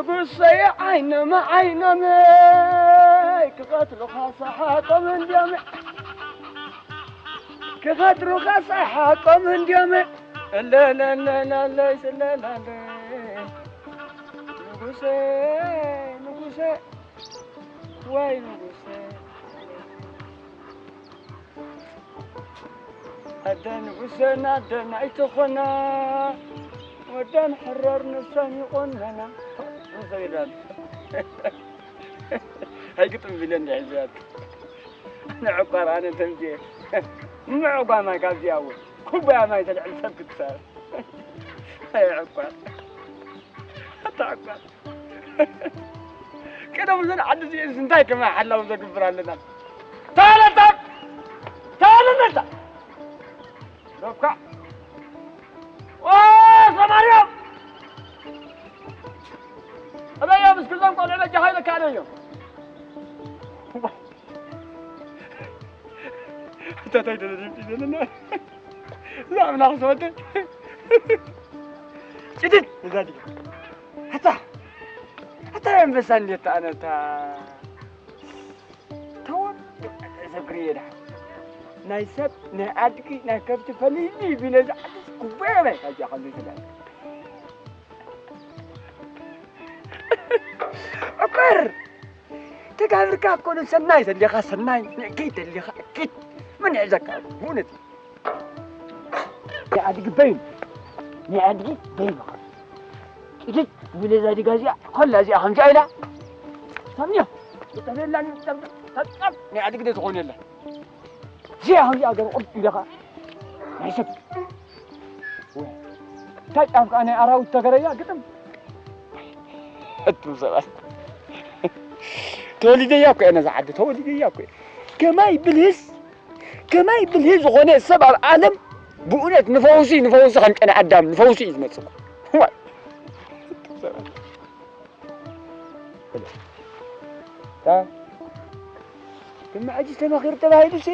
ንጉሰይ ዓይኖም ዓይኖመይ ክቐትሉኻ ሰሓቆም እንድዮም፣ ክቐትሉኻ ሰሓቆም እንድዮም። እለለለለለይ ስለላለይ ንጉሰይ ንጉሰይ ወይ ንጉሰይ። ኣደ ንጉሰና ኣደ ናይቲ ኾና ወደን ሕረር ንሰን ይቆነና ንዘይዳን ኣይግጥም ቢለን ይሕዝያት ንዕቋር ኣነ ተምዜ ምዕጓማ ካብዚያ እውን ኩባያ ማይ ተልዕል ሰብ ክትሳር ኣይዕቋር ኣታ ዕቋር ቀደም እዘን ዓዲ እዚኤን እንታይ ከማይ ሓላው ዘግብር ኣለና። ታለታ ታለታ ዶካ ኦ ሰማርያ ኣበያ ምስ ክዞም ቆልዑ በጃኻ ኢለካ ኣነ እዮም። እታ ታይ ደለድም ሒዘንና እዛ ኣምላኽ ዝወደ ጭድድ እዛ ድያ ኣታ ኣታ ኣንበሳ እንዴት ኣነታ ተወዱ ሰብ ክርእየ ደሓ ናይ ሰብ ናይ ኣድጊ ናይ ከብቲ ፈልይኒ ቢለ ዝዓድስ ክወረ ናይ ካብዚኣ ከምዚ ትበል ዕቁር ተጋብርካ እኮ ንሰናይ ዘሊኻ ሰናይ ንእከይ ደሊኻ እከይ ምን ይዕዘካ ብእውነት ናይ ኣድጊ በይኑ ናይ ኣድጊ በይኑ ጭድድ ብለ እዛ ዲጋ እዚኣ ኮላ እዚኣ ከምዚኣ ኢላ ሳምንዮ ብጠፍለላ ንጠብጠብ ናይ ኣድጊ ደ ዝኾን የለን እዚኣ ከምዚኣ ገሩ ቁርጥ ኢለኻ ናይ ሰብ እንታይ ጫፍ ከዓ ናይ ኣራዊት ተገረያ ግጥም እቱ ሰባት ተወሊደያ እኮ እየ ነዛ ዓዲ ተወሊደያ እኮ እየ ከማይ ብልህስ ከማይ ብልህ ዝኾነ ሰብ ኣብ ዓለም ብእውነት ንፈውሲ ንፈውሲ ከም ጨና ኣዳም ንፈውሲ እዩ ዝመፅእ ዋይ ድማ ሕጂ ተመኺሩ ተባሂሉ ሲ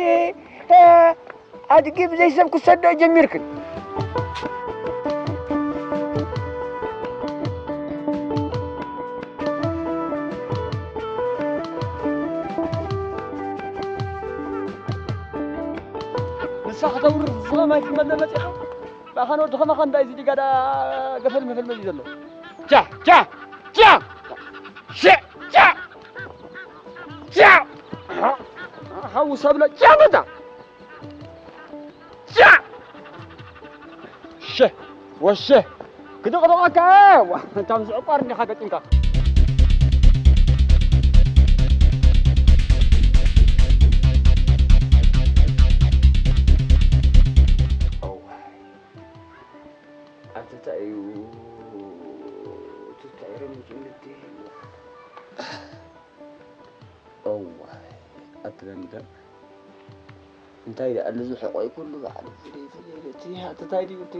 ኣድጊ ብዘይ ሰብ ክሰዶ ጀሚርክን ንሳ ከተውርድ ዝስኻ ማይ ክመለ መፂኻ ብኣኻን ወዲ ኸማኻ እንታይ እዚ ዲጋዳ ገፈል መፈል መዚ ዘሎ ቻ ቻ ቻ ሸ ቻ ቻ ሓው ሰብለ ቻ በታ ቻ ሸ ወሸ ክድቕድቐካ እታ ምስ ዕቋር እንዲኻ ገጢምካ ኣትታዩ ትታይረም ጅምቲ እዋይ ኣቲ ለምለም እንታይ ደኣ እዚ ሕቆይ ኩሉ ባዕሉ ፍልይ ፍልይ ኢሉ እቲ ኣትታይ ድዩ እቲ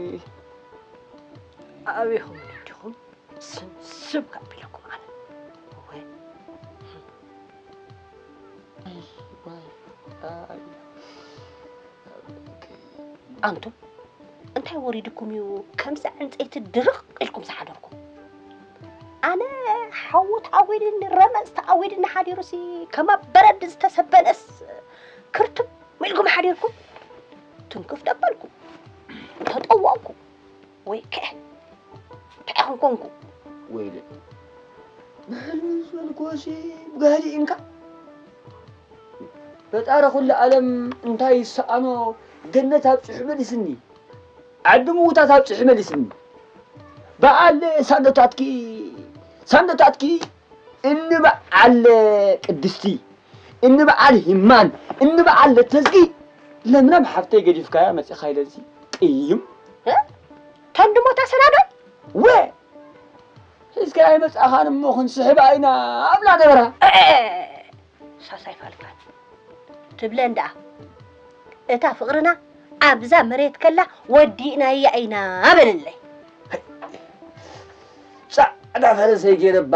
ኣበይኹም ወለዲኹም ስም ስም ካብ ኢለኩም ኣነ ወይ ኣንቱም እንታይ ወሪድኩም እዩ ከምዚ ዕንፀይቲ ድርቕ ኢልኩም ዝሓደርኩም ኣነ ሓዊ ተኣዊድኒ ረመፅ ተኣዊድኒ ሓዲሩሲ ከማ በረድ ዝተሰበነስ ክርትም ኢልኩም ሓዲርኩም ትንክፍ ደበልኩም ተጠወቕኩም ወይ ከ እንታይ ኮንኩ ወይለ ብሕልሚ ዝበልኩሲ ብጋህዲ ኢንካ ፈጣሪ ኩሉ ዓለም እንታይ ይሰኣኖ ገነት ኣብፅሑ መሊስኒ ዓዲ ምዉታት ኣብፅሑ መሊስኒ በዓል ሳንዶታትኪ ሳንዶታትኪ እኒ በዓል ቅድስቲ እኒ በዓል ሂማን እኒ በዓል ለተዝጊ ለምለም ሓፍተይ ገዲፍካያ መፂኻ ኢለዚ ቅይም ተንድሞ ተሰናዶ ወ ሒዝካያ ይመፅኣኻን እሞ ክንስሕባ ኢና ኣብላ ነበራ ሳሳይ ፋልፋል ትብለን ደኣ እታ ፍቕርና ኣብዛ መሬት ከላ ወዲእናያ ኢና በለለይ ፃዕዳ ፈረሰይ ገይረባ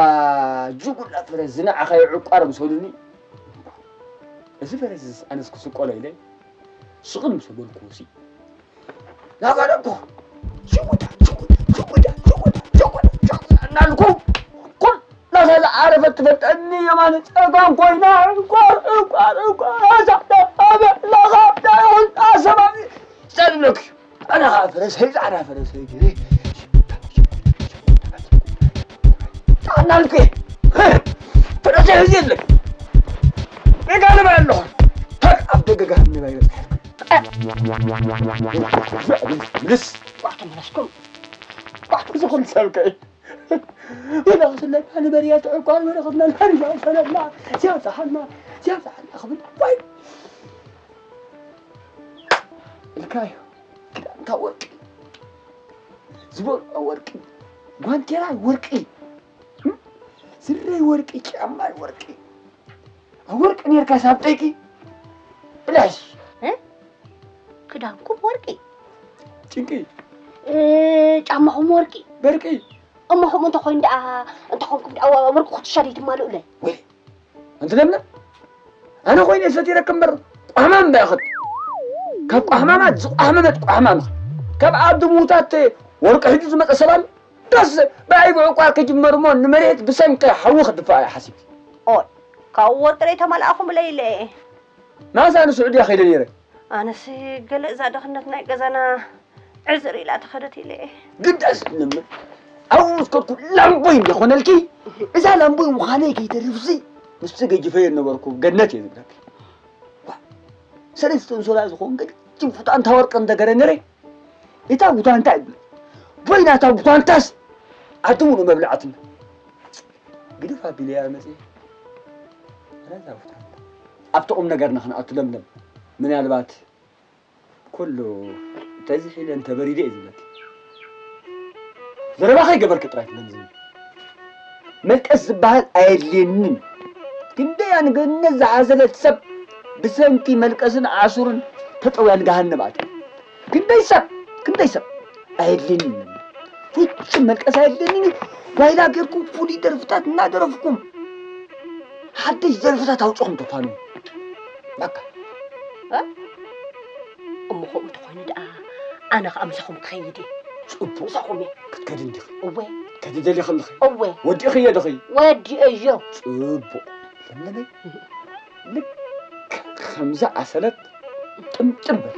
ጅጉላ ፈረስ ዝነዓኸ ይዕቋር ምሰሉኒ እዚ ፈረስ ኣነስ ክስቆሎ ኢለ ስቕል ምስ በልኩ ሲ ናጋለኩ ሽጉዳ ሽጉዳ ሽጉዳ ሽጉዳ ሽጉዳ ሽጉዳ እናልኩ ኩል ትፈልጠኒ የማን ጸጋም ኮይና ዕንቋር፣ ዕንቋር፣ ዕንቋር፣ ኣዛ፣ ኣበ፣ ላኻ፣ ዳኹን፣ ኣሰማሚ፣ ጸልለኪ። ኣነ ኸዓ ፈረሰይ፣ ጻዕዳ ፈረሰይ፣ ግዜ። ጻዕዳ ኣልኩ። ፈረሰይ ህዝቢ የለን። ሜጋ ልባ ኣለኹ። ሀቅ ኣብ ደገ ገሃነም ኣይበጽሐልኩ። ምልስ። ቋዕ ተመለስኩም። ቋዕ ዝኹን ሰብከይ። ወላ ክስለካ ንበርያ ትዕቋር ወረኸብና ናርያ ሰለና። ሲያብዝሓልና፣ ሲያብዝሓልና ክብል። ዋይ። ኢልካዮ። ክዳንካ ወርቂ። ዝበልዖ ወርቂ። ጓንቴራ ወርቂ። ስረይ ወርቂ፣ ጫማይ ወርቂ። ኣብ ወርቂ ኔርካ ሳብጠይቂ። ብላሽ። እ? ክዳንኩም ወርቂ። ጭንቂ። እ፣ ጫማኹም ወርቂ። በርቂ። እሞ ከምኡ እንተኾይኑ ደኣ፣ እንተኾንኩም ደኣ ወርቂ ኩትሻ ደይትማልኡለይ? ወይ፣ ኣንቲ ለምለም፣ ኣነ ኮይነ ሰቲረኪ እምበር፣ ቋሕማም እምባ ኢኺ። ካብ ቋሕማማት ዝቋሕመመት ቋሕማም ኢኺ። ካብ ኣዲ ምዉታት ወርቂ ሒዙ ዝመጸ ሰብ ኣሎ? ደስ ብኣይ ብዕቋር ክጅመር እሞ ንመሬት ብሰንኪ ሓዊ ክድፋእ እየ ሓሲብኪ። ኦይ፣ ካብኡ ወርቂ ደይተማልኣኹምለይ ኢለ እየ። ናሳ ንስዑድያ ከይደ ነይረ። ኣነስ ገለ እዛ ድኽነት ናይ ገዛና ዕዝር ኢላ ተኸደት ኢለ እየ። ግዳስ ንምር ኣብኡ ዝከድኩ ላምቦይ እንዲኾነልኪ፣ እዛ ላምቦይ ምዃነይ ከይተርፍሲ፣ ምስቲ ገጅፈዮ ነበርኩ ገነት እየ ዝብለኪ። ዋ፣ ሰለስተ እንሶላ ዝኾን ገጅፍ ፉጣንታ ወርቂ እንተገረንገረ፣ እታ ቡታንታ ይብለ። ቦይና እታ ቡታንታስ ዓዲ ሙሉእ መብልዓትና። ግድፍ ኣቢለያ መፅየ። ረዛ ቡታንታ። ኣብቲ ቁም ነገርና ክንኣቱ ለምለም። ምናልባት ኩሉ ተዝሒለ እንተበሪደ እዩ ዝብለኪ። ዘረባ ከይገበርኪ ጥራይ ትለምዝኒ። መልቀስ ዝበሃል ኣየድልየንን። ክንደይ ኣንገነት ዝሓዘለት ሰብ ብሰንኪ መልቀስን ዓሱርን ተጠውያ ንገሃነም ኣትያ። ክንደይ ሰብ፣ ክንደይ ሰብ ኣየድልየንን። ፍጹም መልቀስ ኣየድልየንን። ጓይላ ጌርኩም ፍሉይ ደርፍታት እናደረፍኩም ሓደሽ ደርፍታት ኣውጽኹም ተፋኑ። በቃ። እ? እሞ ከምኡ እንተኾይኑ ደኣ ኣነ ኸኣ ምሳኹም ክኸይድ እየ። ጽቡቕ። ምሳኹም እየ። ክትከዲ እንዲኺ? እወ። ክትከዲ ደሊኺ ኣለኺ? እወ። ወዲእኽዮ ዲኺ? ወዲኤዮ። ጽቡቕ። ለምለመይ፣ ልክዕ ከምዛ ኣሰለት ጥምጥም በል።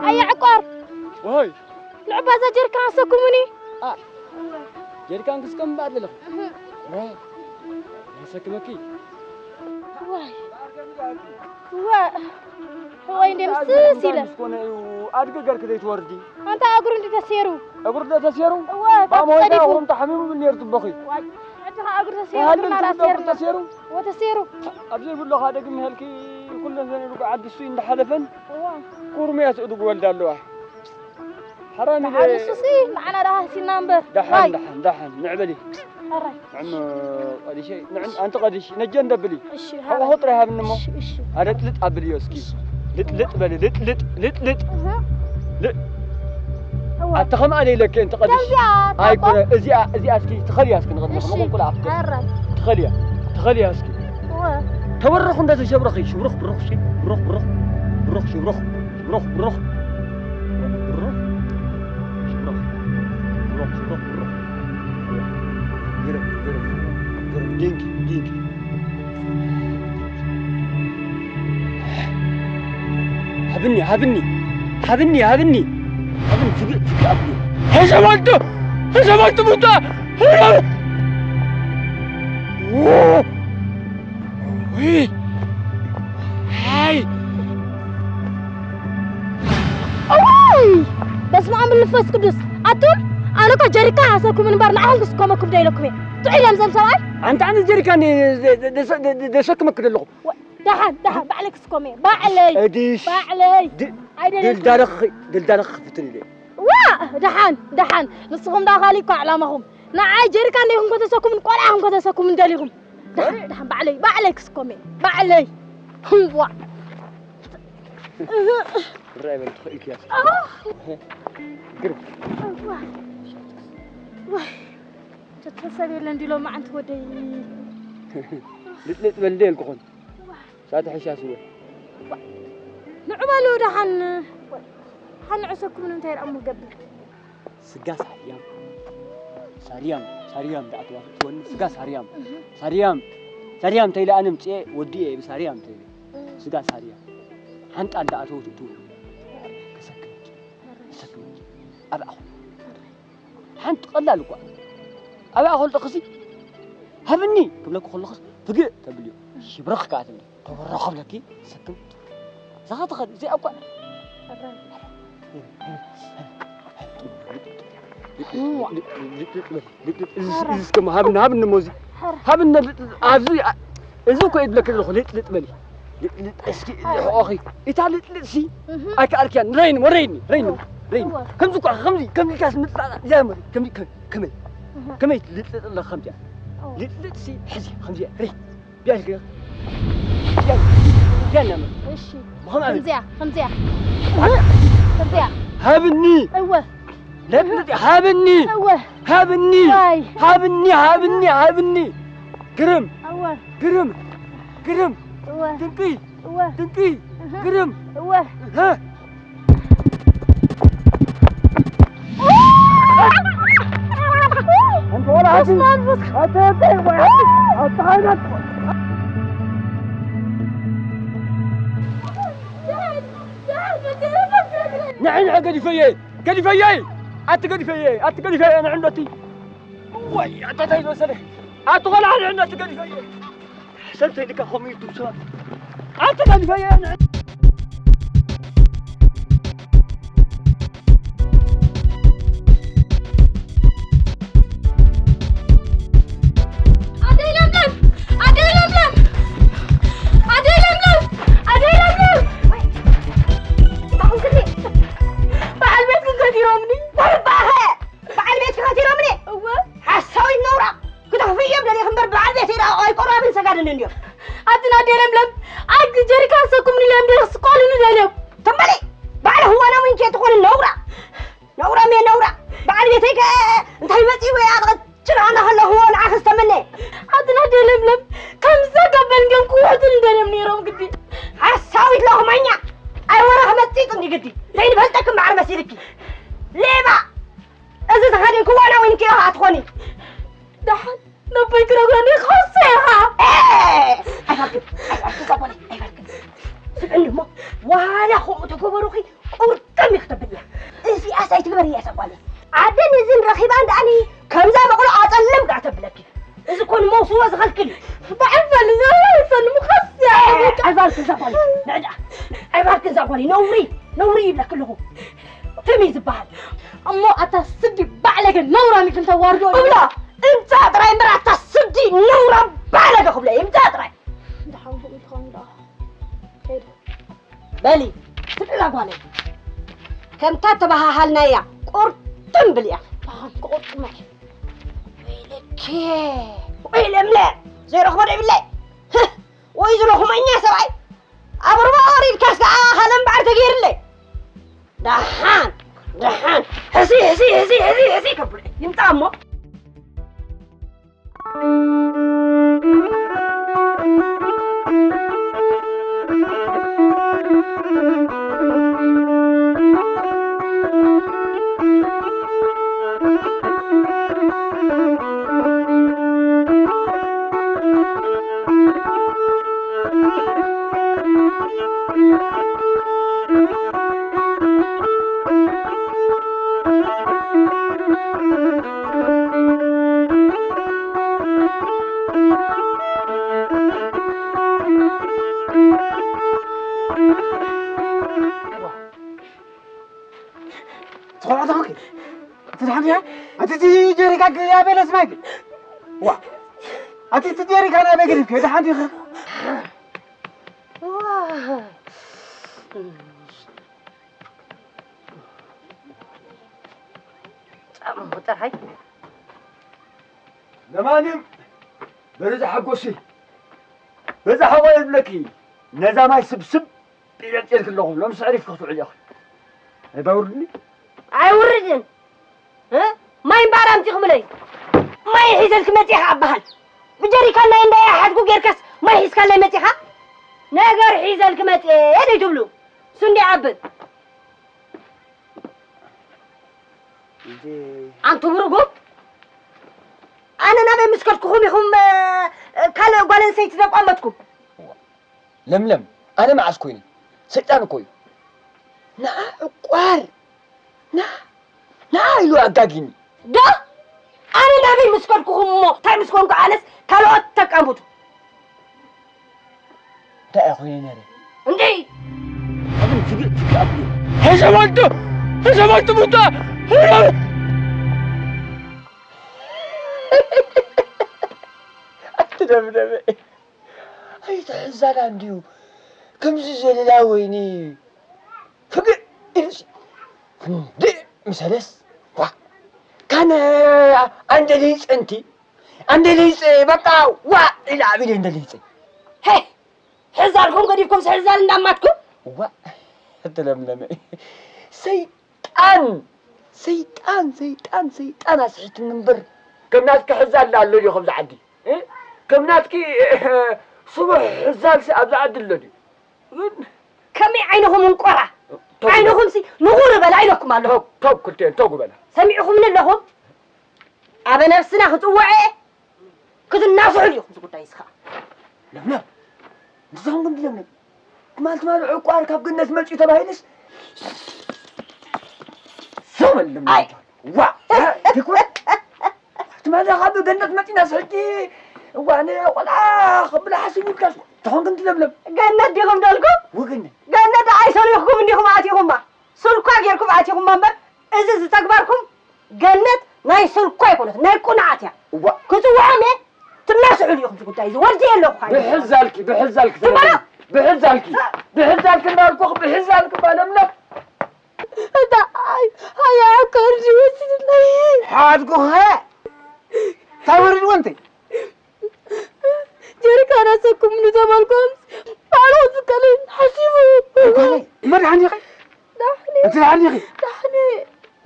ኣየ ዕቋር፣ ወይ ንዕባ እዛ ጀሪካን ኣሰክሙኒ። አ፣ ጀሪካን ክስከም እምበኣር ዘለኹ። እህ። ዋ፣ ያሰክመኪ። ዋይ። ዋ። ወይ እንደ ምስስ ኢለ። ምስ ኮነ እዩ ኣድገ ገርክ ዘይትወርዲ። ኣንታ እግሩ እንዲ ተሴሩ። እግሩ እንደ ተሴሩ? እወ፣ ካብ ባሞ ወይ ጸዲፉ። እግሩ እንተ ሓሚሙ ምን ነይሩ ትበኺ? ዋይ፣ ሕጂ ኸኣ እግሩ ተሴሩ፣ ተሃልም እግርና ትብሎ እግሩ ኣሴርና። ተሴሩ? ወተሴሩ። ኣብ ዘይብሎ ኸኣ ደግም ይሃልኪ ኩለን ዘን ኢሉ ዓዲ እሱ እንዳሓለፈን እዋ። ኩርምያት እድጉ ወልዳ ኣለዋ። ሓራም ኢለ። ደሓን እሱሲ ንዓና ደኣ ሃሲና እምበር። ደሓን፣ ዋይ። ደሓን፣ ደሓን። ንዕበሊ። ሕራይ። ንዕም ቀዲሸይ፣ ንዕም ኣንቲ ቀዲሽ፣ ነጀ እንደብሊ። እሺ፣ ሓቆ ሓራይ። ጥራይ ሃብኒ እሞ። እሺ፣ እሺ። ኣረ ጥልጥ ኣብልዮ እስኪ። እሺ። ልጥ፣ ልጥ በሊ፣ ልጥ፣ ልጥ፣ ልጥ፣ ልጥ። እህ። ልጥ። እዋ። ኣታ ከምኣ ለይለኪ ኣንቲ ቀዲሽ። ከምዚኣ ኣይ ታኮ። ኮነ፣ እዚኣ፣ እዚኣ እስኪ ትኸልያ እስኪ ንቕድሚ እሺ። ንቑልቁል ኣፍተ። ሕራይ። ትኸልያ፣ ትኸልያ እስኪ። እዋ። ተበረኹ እንደ ተሸብረኺ፣ ሽብሩኽ፣ ብሩኽ፣ ሺ፣ ብሩኽ፣ ብሩኽ፣ ብሩኽ፣ ሽብሩኽ። ሽብሮኽ፣ ብሮኽ። ብሮኽ። ሽብሮኽ። ሽብሮኽ፣ ሽብሮኽ፣ ብሮኽ። ግርም፣ ግርም፣ ግርም። ዲንኪ፣ ዲንኪ። ሃብኒ፣ ሃብኒ። ሃብኒ፣ ሃብኒ። ሃብኒ፣ ዝግእ፣ ዝግእ ኣብኒ። ሕሰባቶ! ሕሰባቶ ቦታ! ውይ! ሃይ! እዋይ! በስመ ኣምን ንፈስ ቅዱስ ኣቱም ኣነ እኮ ጀሪካ ኣሰኩም እምበር ንዓኹም ክስከመኩም ደይለኩም እየ። ጥዑይ እዮም ዘም ሰብኣይ። ኣንታ ኣነ ጀሪካ ን-፣ ደ-፣ ደ-፣ ደ-፣ ደ-፣ ደሸክመክ ደለኹ። ወ-፣ ደሓን፣ ደሓን፣ ባዕለይ ክስከም እየ። ባዕለይ። እድሽ። ባዕለይ። ድ-፣ ኣይደለይኩም። ድልዳለኺ፣ ድልዳለኺ ክፍትን ኢለ። ዋ፣ ደሓን፣ ደሓን። ንስኹም ደኣ ካሊእ እኮ ዕላማኹም። ንዓይ ጀሪካ እንደ ይኹን ከተሰኩም፣ ቆልዓ ይኹን ከተሰኩም እንደሊኹም። ደሓን፣ ደሓን፣ ባዕለይ፣ ባዕለይ ክስከም እየ። ባዕለይ። ዋ። ራይ በል ትኽእል እያ። ኣህ። ግርም። ዋይ። ዋይ። ተተሰብ የለን ድሎ መዓንቲ ወደይ። ልጥልጥ በል እንደ የልኩኹን። ሰዓት ሕሻ ስወ። ንዑ በሉ ደሓን። ሓን ንዕሰኩም ንምንታይ ደኣ እሞ ገብር? ስጋ ሳርያም። ሳርያም፣ ሳርያም ደኣ ተዋፊ ትወኒ። ስጋ ሳርያም። እህ። ሳርያም። ሳርያም ተይለ ኣነ ምጽኤ ወዲኤ ብሳርያም ተይለ። እህ። ስጋ ሳርያም። ሓንጣ እንዳ ኣተወት እቱ። ከሰክም። ከሰክም። ኣብ ኣኹ። ሓንቲ ቀላል እኳ። ኣብ ኣኹ ልጠኽሲ። ሃብኒ ክብለኩ ከለኹስ ፍግእ ተብልዮ። ሽብረኽ ከኣ ትብሊ። ተወረኸ ብለኪ ሰክም። እዛ ኸ ትኸድ፣ እዚኣ እኳ። እዚ፣ እዚ እስከ ሃብኒ፣ ሃብኒ እሞ እዚ። ሃብኒ ልጥልጥ፣ ኣብዚ፣ ኣ-፣ እዚ እኮ እየ ዝብለኪ ዘለኹ፣ ልጥልጥ በሊ። ልጥልጥ እስኪ፣ ሕቆኺ። እታ ልጥልጥ ሲ፣ ኣይከኣልክያን። ረይኒ፣ ወረይኒ፣ ረይኒ፣ ረይኒ። ከምዚ እኮ፣ ከምዚ፣ ከምዚ ኢልካስ ምጥላጥ፣ እዚኣ እሞ፣ ከምዚ፣ ከ-፣ ከመይ፣ ከመይ ልጥልጥ ኣለኻ ከምዚኣ? ልጥልጥ ሲ፣ ሕዚ፣ ከምዚኣ፣ ረይ። ቢያ ኢልካ። ቢያ፣ ቢያ እናመ። እሺ። ብኸም ኣበል። ከምዚኣ፣ ከምዚኣ። ከምዚኣ። ሃብኒ። እወ። ለጥልጥ፣ ሃብኒ። እወ። ሃብኒ። ዋይ። ሃብኒ፣ ሃብኒ፣ ሃብኒ። ግርም። እወ። ግርም። ግርም። እወ። ድንቂ። እወ። ድንቂ። እህ። ግርም። እወ። እህ። ንዒ፣ ንዒ፣ ገዲፈየ፣ ገዲፈየ፣ ኣቲ ገዲፈየ፣ ኣቲ ገዲፈየ፣ ንዒ እንዶ እቲ። ወይ፣ ኣታ እንታይ ዝመሰለ፣ ኣቲ ቆልዓ፣ ንዒ እንዶ እቲ ገዲፈየ። ሰብተይ ልካ ከምኡ ይትብሶ። ኣቲ ገዲፈየ፣ ንዒ። ኣደይ ለምለም! ኣደይ ለምለም! ኣደይ ለምለም! ኣደይ ለምለም! በዓል ቤትኪ ከቲሮምኒ። ተርባኸ! በዓል ቤትኪ ከቲሮምኒ? እወ። ሓሳዊት ነውራ! ክተኽፍዮም ደሊኺ እምበር በዓል ቤተይ ደኣ ኣይቆራብን ሰጋድን እንድዮም። ኣትን ኣደይ ለምለም! ኣቲ ጀሪካን ሰኩምኒ ኢሎም ደሊኺ ክስቀሉኒ ደልዮም። ትም በሊ! በዓል ህዋናዊ እንኬ ትኾኒ ነውራ! ነውራ ሜ ነውራ! በዓል ቤተይ ከ እንታይ መጺኡ ወይ ኣብ ጭርዓ እንዳኸለኹዎ ንዓኺ ዝተመነ። ኣትን ኣደይ ለምለም፣ ከምዚ ዘጋበል እንድዮም ክውሕዱኒ ደልዮም ነይሮም ግዲ። ሓሳዊት ሎኽማኛ! ኣይ ወረ ክመጽእ ጽንዲ ግዲ። ዘይንፈልጠኪ እምበኣር መሲልኪ። ሌባ! እዚ ተኸዲንክዎ ናዊንኪ ኢኻ ትኾኒ። ደሓን ነቦይ ክነግረኒ ክኸሶ ኢኻ። ኤ! ኣይፋልክን፣ ኣይፋልክን፣ እዛ ጓለይ፣ ኣይፋልክን። ስምዕኒ እሞ፣ ዋላ ከምኡ ተገበሩኺ ቁርጥም ኢኺ ተብልያ። እዚኣስ ኣይትግበርያ እዛ ጓለይ። ዓደን እዝን ረኺባን ደኣኒ ከምዛ በቕሎ ኣጸልም ደኣ ተብለኪ። እዚ እኮ ንመውስቦ ዝኸልክል እዩ። በዓል ፈሊ፣ ዘበለ ፈሊ፣ ምኸስ እያ። ኤ! ኣይፋልክን እዛ ጓለይ፣ ንዕዳ። ኣይፋልክን እዛ ጓለይ፣ ነውሪ፣ ነውሪ ይብለኪ ኣለኹ። ትም እዩ ዝበሃል። እሞ ኣታ ስዲ ባዕለገ ነውራም ኢልክን ተዋርዶ እዩ። እብሎ፣ እምጻእ ጥራይ እምበር ኣታ ስዲ ነውራም ባዕለገ ክብሎ እየ፣ እምጻእ ጥራይ። እንዳ ሓውቦ ኢልካ እንዳ ከይደ። በሊ፣ ትብላ ጓለይ። ከምታ ተበሃሃልናያ ቁርጥም ብልያ። ኣሃ፣ ክቁርጥማ እየ። ወይለኬ፣ ወይለምለ፣ ዘይረኽቦ ዶ ይብለይ? ህህ፣ ወይ ዝለኹመኛ ሰብኣይ። ኣብ ሩባ ወሪድካስ ከኣ ካልእ እምበኣር ተገይርለይ። ደሓን፣ ደሓን፣ ሕሲ፣ ሕሲ፣ ሕሲ፣ ሕሲ፣ ሕሲ ከብሎ ይምጻእ እሞ። ትኾና ተኾንኪ? እቲ ደሓን ዲኻ? ኣቲ እቲ ጀሪካ ግ-፣ ኣበይ ለስማይኪ? ዋ። ኣቲ እቲ ጀሪካ ናበይ ገዲፍኪ? ደሓን ዲኻ? ዋ። ጻዕሙ ጥራይ። ለማንም በዚ ሓጎሲ፣ በዚ ሓጎስ ይብለኪ፣ ነዛ ማይ ስብስብ ቢለጥ ኢልኪ ኣለኹ፣ ሎምስ ዕሪፍኪ ክትውዕሊ ኢኺ። ኣይባውርድኒ? ኣይውርድን። እ? ማይ እምበኣር ኣምጺኹምለይ። ማይ ሒዘልኪ መጺኻ ኣበሃል። ብጀሪካን ናይ እንዳ ያሓድኩ ጌርካስ ማይ ሒዝካለይ መጺኻ? ነገር ሒዘልኪ መጽየ ደይትብሉ። እሱ እንዲ ዓብን። እንዴ። ኣንቱም ርጉም! ኣነ ናበይ ምስ ከድኩኹም ኢኹም፣ እ፣ ካልእ ጓል ኣንስተይቲ ዘቋመትኩም? ለምለም፣ ኣነ መዓስ ኮይነ? ሰይጣን እኮ እዩ። ንዓ ዕቋር፣ ንዓ፣ ንዓ ኢሉ ኣጋጊኒ። ዶ? ኣነ ናበይ ምስ ከድኩኹም እሞ፣ እንታይ ምስ ኮንኩ ኣነስ ካልኦት ተቃምቱ? እንታይ እየ ኮይነ ነይረ? እንዴ! ኣቡን ችግር፣ ችግር ኣቡን። ሕሰባቱ! ሕሰባቱ ቡታ! ኣትደብደበ። ኣይትሕዛና እንድዩ። ከምዚ ዘለላ ወይኒ ፍግእ ኢሉሲ እንድእ ምሰለስ፣ ዋ! ካነ ኣንደሊጸ እንቲ፣ ኣንደሊጸ በቃ ዋ ኢለ ኣቢለ ኣንደሊጸ። ሄ! ሕዛልኩም ገዲፍኩምስ ሕዛል እንዳማትኩም? ዋ! እትለምለመ። ሰይጣን! ሰይጣን፣ ሰይጣን፣ ሰይጣን ኣስሒትኒ እምበር። ከም ናትኪ ሕዛል ኣሎ ድዩ ከምዚ ዓዲ? እ? ከም ናትኪ፣ እ፣ ስቡሕ ሕዛልሲ ኣብዚ ዓዲ ኣሎ ድዩ? ግን ከመይ ዓይንኹም እንቆራ? ተው። ዓይንኹምሲ ንቑር በላ ኢለኩም ኣለኹ። ተው፣ ተው፣ ክልቴን ተው ግበላ። ሰሚዕኹምኒ ኣለኹም? ኣበ ነብስና ክጽውዐ ክትናስሑ ዲኹም እዚ ጉዳይ እዚ ኸዓ? ለምለም፣ ንስኹም ግን ለምለም፣ ትማል ትማል ዕቋር ካብ ገነት መጺኡ ተባሂሉስ፣ ሰው የለም። ኣይ። ዋ፣ ይኩን። ትማል ካብ ገነት መጺናስ ሕጂ፣ እዋ፣ ንቆልዓ ክብላ ሓሲቡ ኢልካስ፣ ትኾን ግን ለምለም። ገነት ዲኹም ደልኩም? ወገነት። ገነት ኣይሰሪሕኩም እንዲኹም ኣቲኹማ። ስልኳ ጌርኩም ኣቲኹማ እምበር፣ እዚ ዝተግባርኩም ገነት ናይ ስልኳ ኣይኮነት፣ ናይ ቁንዓት እያ። እዋ። ክጽውዖም እየ፣ ትናስሑሉ ኢኹም እዚ ጉዳይ እዚ። ወርዲ ኣለኹ፣ ሓይሊ። ብሕዛልኪ፣ ብሕዛልኪ ትማራ! ተለምለሚ። ብሕዛልኪ፣ ብሕዛልኪ እናበልኩኺ፣ ብሕዛልኪ እባ ለምለም። እታ ኣይ፣ ኣይ፣ ኣካል ዝወስድለይ። ሓድጉኸ? እንታይ ወሪድዎ እንተ? ጀሪካን ኣሰክሙኒ ተባልኩ፣ ኣምስ-፣ ባዕሉ ክስቀለይ ሓሲቡ። ጓለይ፣ እሞ ደሓን ዲኺ? ደሓን እየ። እቲ ደሓን ዲኺ? ደሓን እየ።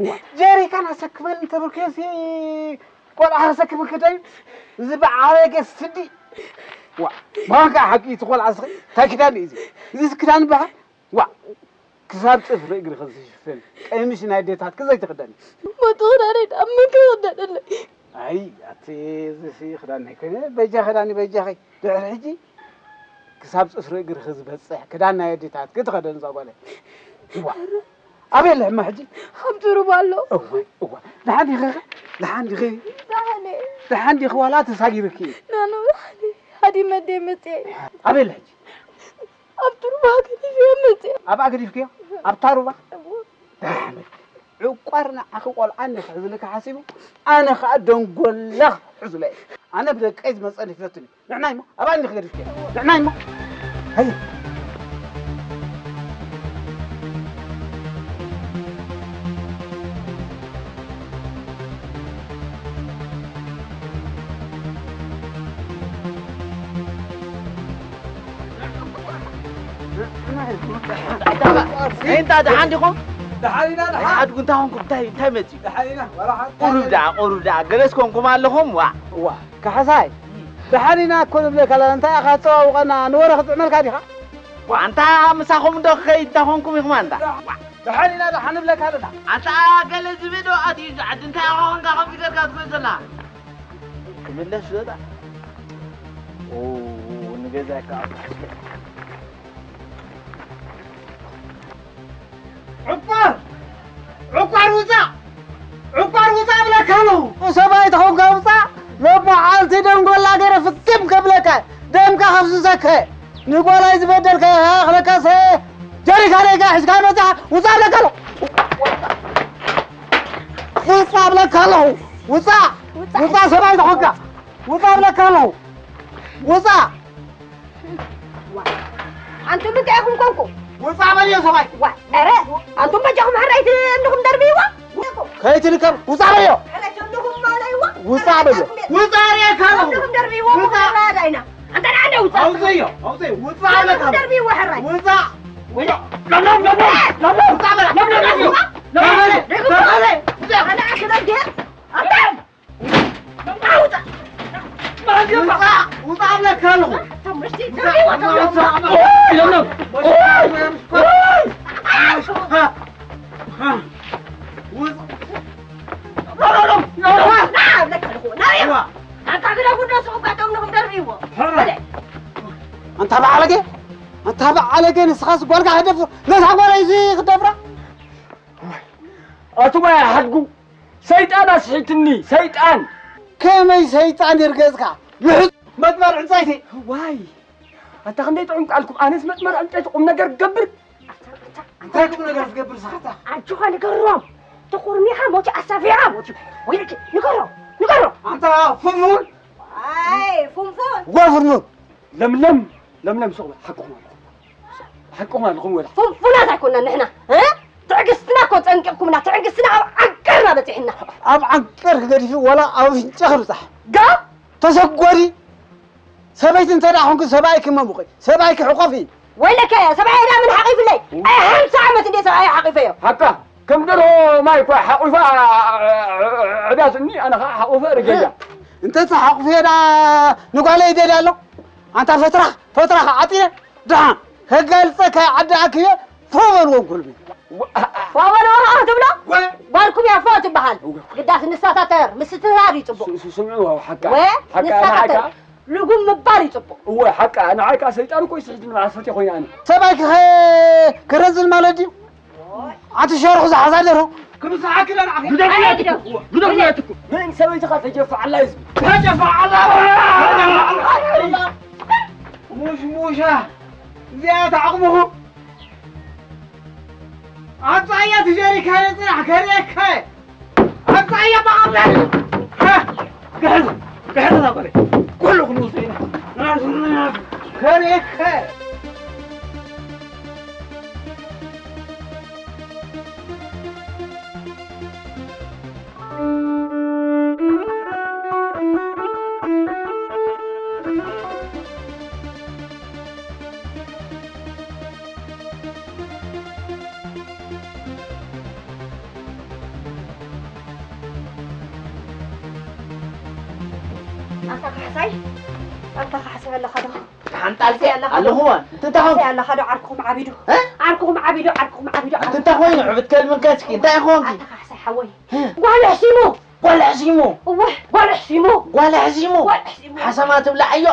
ዋ፣ ጀሪካን ኣሰክመኒ እንተበልኩዮሲ፣ ቆልዓ ከሰክመኪ ዶ እዩ? እዚ በዓረገ ስዲ። ዋ፣ ብዃንካ ሓቂ እቲ ቆልዓ ስኺ፣ እንታይ ክዳን እዩ እዚ? እዚ ክዳን ይበሃል? ዋ፣ ክሳብ ጽፍሪ እግርኺ ዝሽፍን ቀሚሽ ናይ ኣዴታትኪ ዘይትኽደኒ። ሞት ክዳነይ ደኣ መን ክኽደነለይ? ኣይ፣ ኣቲ፣ እዚሲ ክዳን ኣይኮነ። በጃኺ ዳኒ፣ በጃኺ። ድሕሪ ሕጂ ክሳብ ጽፍሪ እግርኺ ዝበጽሕ ክዳን ናይ ኣዴታትኪ ትኸደን እዛ ጓለይ። እዋ፣ ኣበይ ኣላ እማ ሕጂ? ኣብ ቱሩባ ኣሎ። እዋይ፣ እዋ። ደሓን ዲኺ? ደሓን ዲኺ? ደሓን እየ። ደሓን ዲኺ ዋላ ተሳጊርኪ? ኖ፣ ኖ፣ ደሓን እየ። ሃዲመ እንደ መጽየ። ኣበይ ኣላ ሕጂ? ኣብ ቱሩባ ገዲፈዮ መጽየ። ኣብኣ ገዲፍክዮ? ኣብታ ሩባ? እዎ። ደሓን። ዕቋር ንዓኺ ቆልዓ እንዲ ክሕዝልኪ ሓሲቡ፣ ኣነ ኸኣ ደንጎላ ክሕዝላ እየ። ኣነ ብደቀይ ዝመጸኒ ይፈትን እዩ። ንዕናይ እሞ፣ ኣብኣ እንዲ ክገድፍክዮ። ንዕናይ እሞ። ሃየ። እንታይ ደሓን ዲኹም? ደሓን ኢና፣ ደሓን። ሓድጉ እንታይ ኾንኩም? እንታይ፣ እንታይ መፂኡ? ደሓን ኢና፣ ዋላ ሓንቲ ቁሩብ ደኣ፣ ቁሩብ ደኣ። ገለስ ኮንኩም ኣለኹም? ዋ። ዋ፣ ካሕሳይ፣ ደሓን ኢና እኮ ንብለካ ኣለና። እንታይ ኢኻ ትፀዋውቐና? ንወረ ክጥዕመልካ ዲኻ? ዋ፣ ኣንታ ምሳኹም ዶ ክኸይድ እንታይ ኾንኩም ኢኹም ኣንታ? ደሓን ኢና፣ ደሓን ንብለካ ኣለና። ኣንታ ገለ ዝብኢ ዶ ኣትዩ እዚ ዓዲ? እንታይ ኢኻ ኾንካ ከምዚ ጌርካ ትጎይ ዘላ? ክምለስ ዶ ደኣ? ኦ፣ ንገዛይ ከዓ ዕቋር! ዕቋር ውፃእ! ዕቋር ውፃእ እብለካ ኣለኹ! ሰብኣይ ተኾንካ ውፃእ! ሎመዓልቲ ደንጎላ ገይረ ፍፅም ከብለካ! ደምካ ከፍስሰከ! ንጓላይ ዝበደልካ ይኣኽለካሰ! ጀሪካነይ ከኣ ሒዝካ መፃኻ! ውፃእ እብለካ ኣለኹ! ውፃእ እብለካ ኣለኹ። ውፃእ! ውፃእ! ውፃእ ሰብኣይ ዝኾንካ! ውፃእ እብለካ ኣለኹ። ውፃእ! ኣንቱም እንታይ ኢኹም ኮንኩም? ውፃእ በልዮ ሰብኣይ! ዋ፣ ኧረ ኣንቱም በጃኹም ሕራይ ትእምንኹም ደርብይዋ። ከይትልከም ውፃእ በልዮ! ሕራይ ትእምንኹም ማለይዋ። ውፃእ በልዮ! ውፃእ ርየካ ኣለኹ። ትእምንኹም ደርብይዋ። ውፃእ! ምራዳ ኢና። ኣንተ ንዓደ ውፃእ! ኣውፅዮ! ኣውፅዮ! ውፃእ በልካ! ትእምንኹም ደርብይዋ ሕራይ። ውፃእ! ኣንታ በዓለገ ኣንታ በዓለገ ንስኻስ ጓልካ ክደፍር ነዛ ጓል እዚ ክደፍራ ኣቱም ኣይሓድጉ ሰይጣን ኣስሒትኒ ሰይጣን። ከመይ ሰይጣን ይርገጽካ ምሕዝ መጥመር ዕንጸይቲ። ዋይ ኣታ ክንደይ ጥዑም ቃልኩም ኣነስ መጥመር ዕንጸይቲ ቁም ነገር ክገብር። እንታይ ቁም ነገር ትገብር ዝኸታ? ኣጆኻ ንገሮም ተኾርሚኻ ሞቲ ኣሳፊኻ ሞቲ ወይልኪ ንገሮም ንገሮም። ኣንታ ፉንፉን ኣይ ፉንፉን ወፍርሙን ለምለም ለምለም ሱቕ በል ሓቅኹም ኣለኹም። ሓቅኹም ኣለኹም ወላ። ፉንፉናት ኣይኮናን ንሕና እ ትዕግስትና እኮ ጸንቂቕኩምና ትዕግስትና ኣብ ዓንቀርና በጺሕና። ኣብ ዓንቀርኪ ገዲፉ ወላ ኣብ ኣፍንጫኺ ይብጻሕ። ጋ ተሰጎሪ ሰበይቲ እንተ ደኣ ኹንኪ ሰብኣይኪ መሙቒ ሰብኣይኪ ሕቆፊ። ወይለከ ሰብኣይ ዳ ምን ሓቒፍለይ ኣይ ሓምሳ ዓመት እንዴ ሰብኣይ ሓቒፈዮ። ሓቃ ከም ደርሆ ማይ እኳ ሓቑፋ ዕብያትኒ ኣነ ኸዓ ሓቑፈ ርገያ። እንተ ተሓቑፍዮ ደኣ ንጓለይ ይደልያ ኣሎ ኣንታ ፈትራኽ ፈትራኽ ዓጢነ ደሓን ከጋልጸካ ዓዲ ኣክየ ፎ በልዎ ጉልቢ። ፎ በልዎ ኸዓ ትብሎ? ጓልኩም እያ ፎ ትበሃል። ግዳስ ንሳታተር፣ ምስትታር እዩ ጽቡቕ። ስምዕዎ ሓቃ። ወ ሓቃ ንዓይ ንሳታተር። ከኣ ልጉም ምባል እዩ ጽቡቕ። እወ ሓቃ። ንዓይ ከኣ ሰይጣን እኮ እዩ ስሒቱኒ መዓስ ፈትየ ኮይነ ኣነ። ሰብኣይኪ ኸ ክረዝን ማለት ድዩ? ኣቲ ሸርኹ ዝሓዛ ደርሆ። ግደፉ ያትኩም። ግደፉ ያትኩም። ምን ሰበይትኻ ተጀፍዓላ እዩ ዝብል። ተጀፍዓላ። ሙሽሙሻ እዚኣ እያ ዓቕምኹ። ኣምጻያ እቲ ጀሪካን ጽናሕ ከርእየካ እየ። ኣምጻያ ብኣምላኽ። ግሕዝ ግሕዝ እዛ ጓለይ። ኩሉ ክንውስድ ኢና። ከርእየካ እየ። ኣንታ ካሕሳይ ኣንታ ካሕሳይ ኣለኻ ዶ? ሓንጣልሲ ኣለኹ ኣለኹ። እንታይ ኣለኻ ዶ ዓርክኹም ዓቢዱ ዓርክኹም ዓቢዱ ዓርክኹም ዓቢዱ። እንታይ ኮይኑ ዕብት ከልምልከ እስኪ እንታይ ኾንኪ? ኣታ ካሕሳይ ሓወይ ጓል ሕሲሙ። ጓል ሕሲሙ። እወ ጓል ሕሲሙ። ጓል ሕሲሙ። ጓል ሕሲሙ። ሓሰማ ትብላዓዮ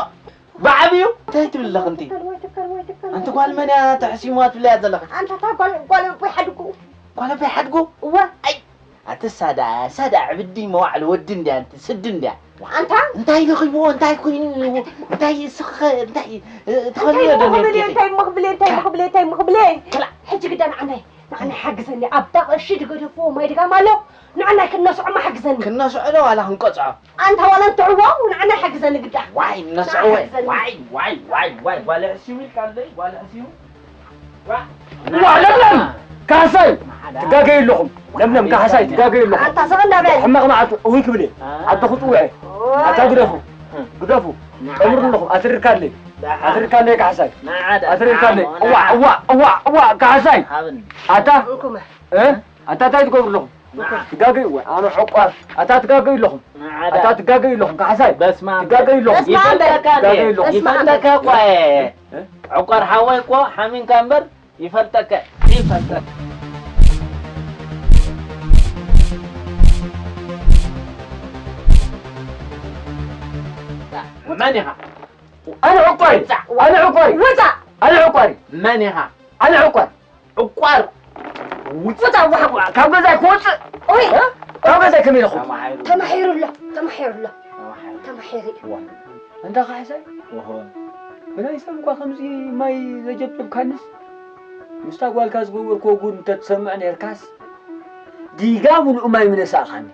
ብዓብዩ እንታይ ትብል ኣለኺ እንቲ? ኣንቲ ጓል መን እያ ተሕሲሙዋ ትብለያ ዘለኺ? ኣንታ እታ ጓል ጓል ኣቦይ ሓድጉ። ጓል ኣቦይ ሓድጉ? እወ። ኣይ ኣቲ ሳዳ ሳዳ ዕብዲ መዋዕለ ወዲ እንድያ ኣንቲ ስዲ እንድያ። ኣንታ እንታይ ረኺብዎ እንታይ ኮይኑ እንታይ እስኺ እንታይ ትኸልዮ ዶ እንታይ ምኽብሌ እንታይ ምኽብሌ እንታይ ምኽብሌ እንታይ ምኽብሌ። ሕጂ ግዳ ንዓናይ ንዓናይ ሓግዘኒ ኣብታ ቀሺ ድገደፍዎ ማይ ድጋም ኣሎ ንዓናይ ክነስዖ ማሓግዘኒ። ክነስዖ ዶ ዋላ ክንቀጽዖ? ኣንታ ዋላ እንትዕወ ንዓናይ ሓግዘኒ ግዳ። ዋይ ነስዕወ ዋይ ዋይ ዋይ ዋይ ጓለ ሕሲሙ ኢልካ ኣለይ ጓለ ሕሲሙ። ዋ ለምለም ካሕሳይ ትጋገዩ ኣለኹም። ለምለም ካሕሳይ ትጋገዩ ኣለኹም። ኣታ ሰበ እንዳበል። ሕማቕ መዓልቲ እውይ ክብል እየ። ኣደኹ ጽውዐ። ኣታ ግደፉ ግደፉ። ጨምሩ ኣለኹም ኣትርካለይ ኣትርካለይ ካሕሳይ ኣትርካለይ። እዋ እዋ እዋ እዋ ካሕሳይ ኣታ እ ኣታ እንታይ ትገብሩ ኣለኹም? ትጋገዩ ወይ ኣነ ዐቋር ኣታ ትጋገዩ ኣለኹም። ኣታ ትጋገዩ ኣለኹም ካሕሳይ በስመ ኣብ ትጋገዩ ኣለኹም። በስመ ኣብ በል። ትጋገዩ ኣለኹም። ይፈልጠካ እኮ እየ። ዐቋር ሓወይ እኮ ሓሚንካ እምበር ይፈልጠካ ይፈልጠካ። መን ኢኻ? ኣነ ዐቋሪ ኣነ ዐቋሪ ውፃእ። ኣነ ዐቋሪ መን ኢኻ? ኣነ ዐቋሪ ዕቋር ውፅእ ካብ ገዛይ ክወፅእ ኦይ ካብ ገዛይ ከመይ ኢለ ክወፅእ? ተማሒሩ ኣሎ ተማሒሩ ኣሎ ተማሒሩ እዩ። እንዳ ካሕሳይ ብናይ ሰብ እኳ ከምዚ ማይ ዘጀብጀብካንስ ምስታ ጓልካ ዝገበርክዎ ጉድ እንተትሰምዕ ነርካስ ዲጋ ምሉእ ማይ ምነሳእኻኒ።